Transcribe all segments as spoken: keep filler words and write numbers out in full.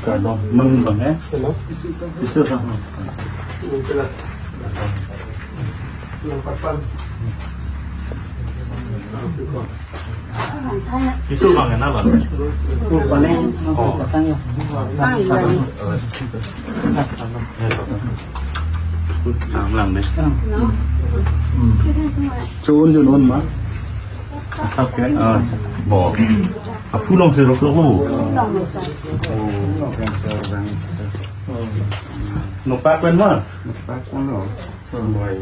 Kardom, mang bang, eh? Hello. Isu sa. Hello. Isu bang, eh, na bang? Oh, paling. Oh. Pasang ya. Pasang ya. Lang lang deh. Chun jun on ma. Asap ke? Ah, bo. Aphu long si rok lo. Nopak pen ma? Nopak pen lo. Boy.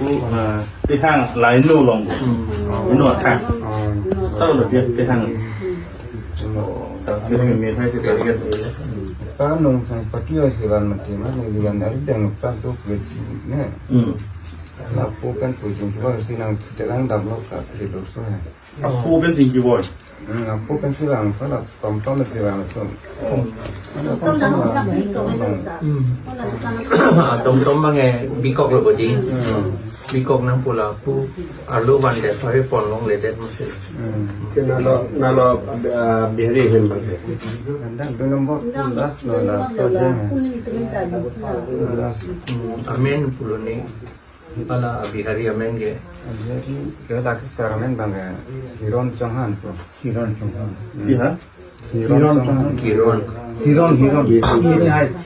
Ku, ah, Tehang lain lo long. Ino athak. Sao lo dia Tehang. Kalau kita main hai si target. Pam nung sang pati oi si van mati ma, ni lian dari deng tan tu kulit si ne. Hmm. Lapu kan pusing kua si nang terang dam lo ka di dosa ya. Apo pen sing kivoi. Hmm, apo pen si lang, pada pam pam si lang tu. Tom tom bang, eh, bikok lo bodi. Hmm. Bikok nang pula pu arlo van det, pare pon long le det masih. Hmm. Ke nalo, nalo, ah, Bihari hem bang. Anda dua nombor, last lo, last saja. Last. Hmm, amen pulo ni. Hala Bihari amen ke. Bihari ke laki sar amen bang, eh, Hiron Chauhan ko. Hiron Chauhan. Hmm. Iya. Hiron Chauhan. Hiron. Hiron, Hiron.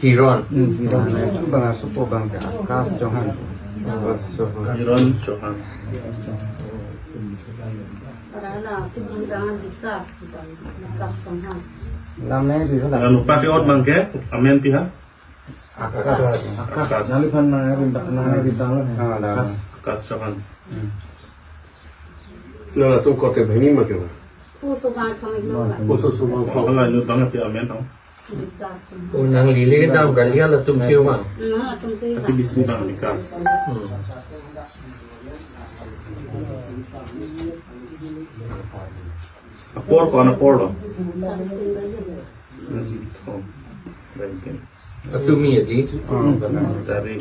Hiron. Hmm, Hiron. Nah, itu bang asupo bang ke Akash Chauhan. Akash Chauhan. Hiron Chauhan. Lamne di hala. Lalu pakai ot bang ke, amen pi ha? Akash. Akash. Nangli phan nang rin nang rin dang lo. Ah, dang. Akash. Akash Chauhan. Hmm. Nangtum kote banghini ma ke ba? Pu Subang Thong lo ba. Pu Subang Thong. Hala nu bang pi amen thong. Akash Chauhan. Oh, nangli le dam kali halatum si bang. Nang atum si. Ati bang. Bisi bang Akash. Hmm. Apor ko-an apor lo? Thong. Baik. Atumi ya di? Hmm. Dari.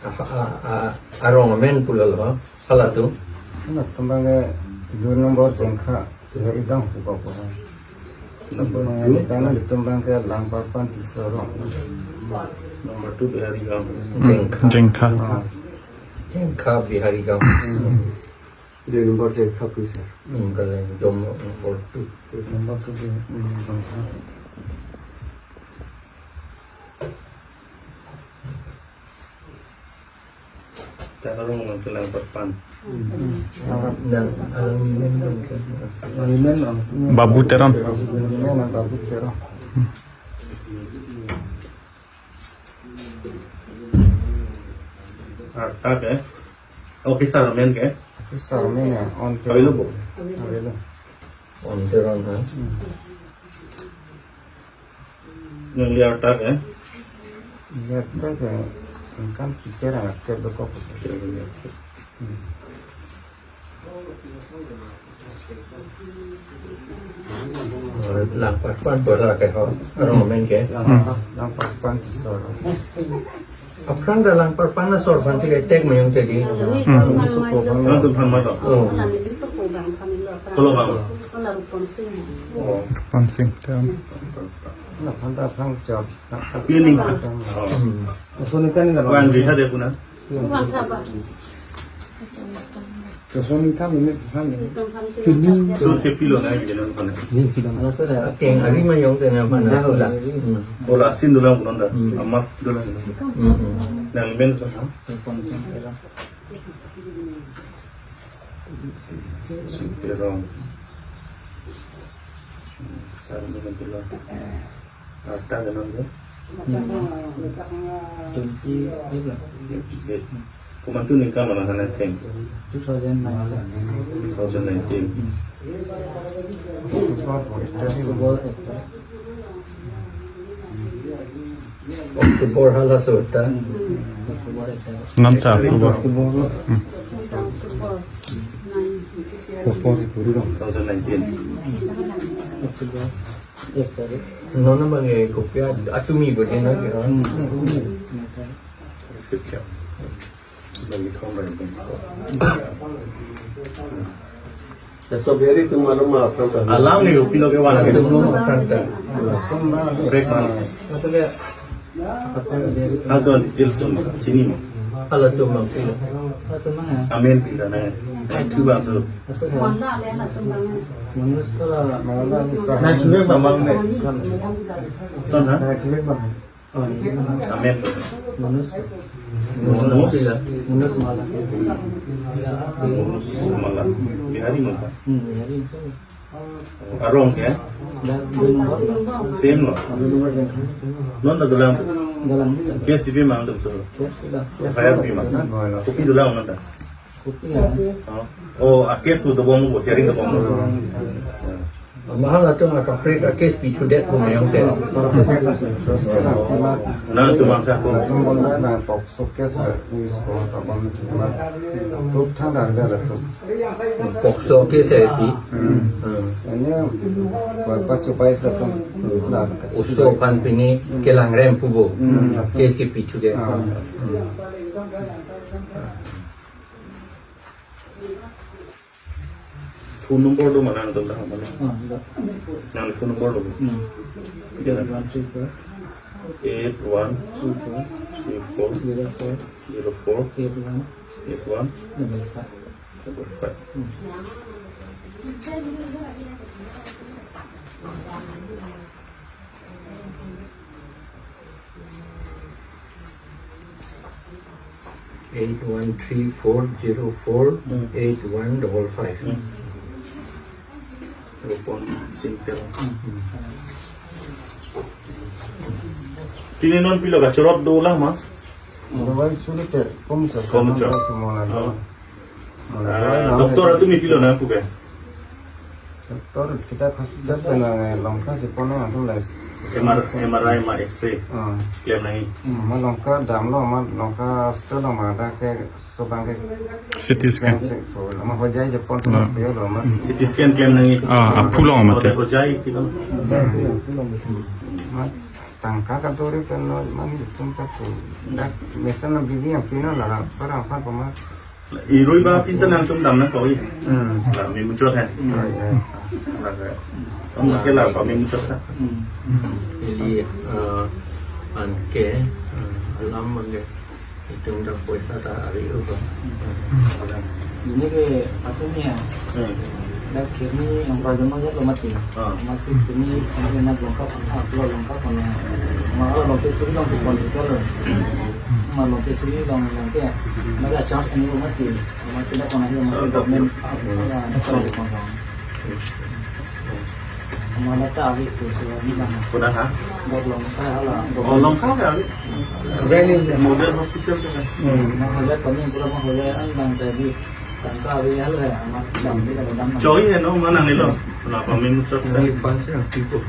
Ah, ah, ah, arong amen pulalo, halatum. Halatum bang ke dua nombor Jengkha, ya idang hupa hupa. Number two. Karena itum bang ke Langparpan Tisoro. Number two Bihari Gaon. Jengkha. Jengkha. Ah. Jengkha Bihari Gaon. Hmm. Dua nombor Jengkha pu sir. Hmm, kalau dua nombor two. Dua nombor two dia. Hmm, Jengkha. Tara rong nang kelang perpan. Hmm. Nang, alang amen nang ke. Alang amen nang. Babu Teron. Alang amen nang Babu Teron. Arta ke? Oh, kisar amen ke? Kisar amen ya, on Teron. Avelo bo? Avelo. On Teron, ha? Hmm. Nangli arta ke? Arta ke, income kita orang aktif berkok besar. Hmm. Langparpan bola ke ho, arong amen ke. Langparpan, Langparpan Tisoro. Aphrang ta Langparpan asor aphan si le tek mayong tadi. Hmm. Latum aphan ma to? Oh. Kolo bang. Oh. Rupon Sing, tem. Aphrang ta aphrang chok. Pining. Oh. Hmm. Wan jihad ya puna. Sur ke pilo na, gitu, na, mana? Akeng ari mayong ke na mana? Dah, dah. Hmm. Bola sin dulu, belum dah. Hmm. Amat dulu. Hmm, hmm. Nang men sa, ha? Terong. Sar ni kan pilo. Arta ke nang ke? Twenty eight lah. Twenty eight. Komantu ningkan mana sana keng? Two thousand nine. Two thousand nineteen. October ekta. October hala sota. October ekta. Nanta October. October. Hmm. October. Two thousand nineteen. October. Nona bang e kopia atumi bodi na ke. Hmm. Accept kiya. Lagi thom rai. Alam ni upi loke wan. Break mana? Ato details tu sini mo. Halatum mang pilo. Amen pila na. Tu bang so. Na chule bang bang ne. Son ha? Amen. Manus. Manus. Manus Mala. Manus Mala. Bihari mata. Hmm, Bihari so. Arong ya? Same lo. Non ta dolang. Dolang. Case bi mang dum so. Case bi. Fire bi mang. Kopi dolang non ta. Kopi ya. Oh, a case ko dobom ko, hearing dobom ko. Mahal atum a complete a case pi thudet ko mayong te. Na tu bangsa ko. Na pokso case, tuk thang dak dak tu. Pokso case eh pi. Hmm. Ini pachu pai sa tu. Oso aphan pini kelang rem pubo. Hmm. Case ke pi thudet. Ah. Hmm. Phone number do mana antum dah mana? Ah, dah. Nang phone number do. Hmm. Eight one three four. Eight one three four. Three four. Zero four. Zero four. Eight one. Eight one. Double five. Double five. Hmm. Eight one three four zero four eight one double five. Hmm. Rupon Singtel. Hmm. Pini non pilo kachorot dolang ma? Mobile sulit ya, kom sa. Kom sa. Semua lah. Oh. Ah, doktor atum pilo nangpu ke? Doktor kita hospital pen nang, eh, Lanka si pon nangtum lais. M R, M R I ma X-ray. Ah. Klem nangji. Hmm, ma Lanka damlo, ma Lanka hospital lo ma dak ke sobang ke C T scan. Ke, oh, ma Hojai je pon. Ah. Yo lo ma. Hmm. C T scan klem nangji. Ah, aphu lo mate. Hojai kita. Ma tangka kadori pen lo, ma ni tum ka tu. Dak mesen lo bigi yang pino la, para apa ma. Irui ba pisa nangtum dam nangkok. Hmm. La memuchot hai. Hmm. La ka. Om ke la pa memuchot hai. Hmm. Ili, eh, anke, eh, alam anke. Itum dak poisa ta ari upa. Ini ke apa ni ya? Hmm. Dak kini yang beragama ya lo mati. Ah. Masih kini yang nak lengkap, ah, lo lengkap mana? Malah lo ke sini dong si pon kita lo. Ma lo ke sini dong dong ke. Mari charge ani lo mati. Ma sida kona hi ma sida government. Ala na kona kona. Ma la ta avi tu se ni dong. Kona ha? Dok Lanka hala. Oh, Lanka ke avi? Model hospital ke. Hmm. Ma hala pani pura ma hala an dong tadi. Tangka avi hala ma dong ni dong dong. Choi hai no, ma nangli lo. Kenapa memuchot? Ini pansi yang tipu.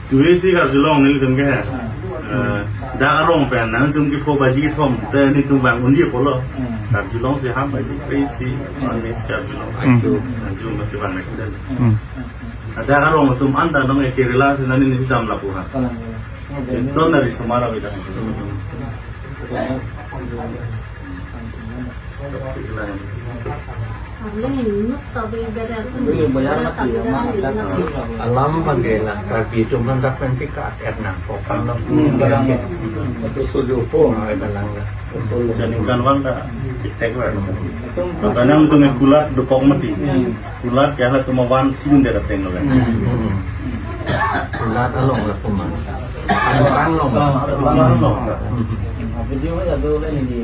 Tuwe si karjulong nelitum ke. Eh, dak arong pen nangtum kepho baji kethom te nelitum bang undi apotlo. Karjulong si ham baji pe isi, mane si karjulong. Hmm. Karjulong masih bang nangtum. Hmm. Dak arong atum anta nong e Kerala si nani nisi dam lapu ha. Itu nari semara beda. Alam bagi na Karbi atum kan dak pen pika et nangkok kan lo. Hmm. Itu suju po. Ah, itu lang dah. Jangan kan wan dah. Tek lah. Makanya untuk kulat depok mati. Kulat ya lah cuma wan sini dia datang lo kan. Hmm. Kulat along lah cuma. Anu kan long. Ah, anu kan long. Video aja dulu ini di.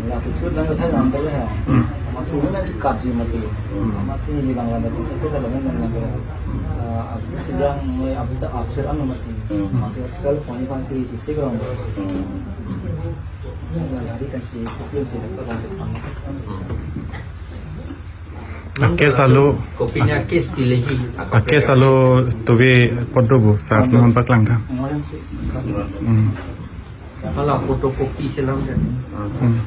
Lah itu lang kan yang boleh ya. Hmm. Masih ini nanti kaji mati. Hmm. Masih di Bangladesh itu kita dengan yang, eh, aku sedang mulai aku tak absen anu mati. Hmm. Masih sekali koni kan si sisi kurang. Hmm. Yang lari kan si sisi si dekat kan. Hmm. Ake salo. Kopinya case pilih. Ake salo tuwe podo bu saat mohon paklang kan. Hmm. Kalau fotokopi selam kan. Hmm.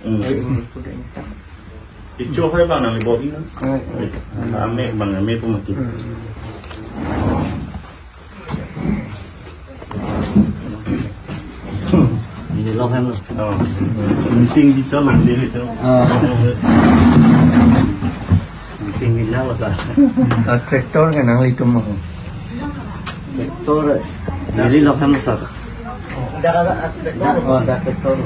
Hmm. Icho hai bang nang ibot ina. Ame bang ame pun mati. Hmm. Kan lo. Oh. Penting bisa lo diri itu. Ah. Penting bina lo sa. Ah, tractor kan nanglitum mo. Tractor. Diri lo kan lo sa. Oh, ada tractor.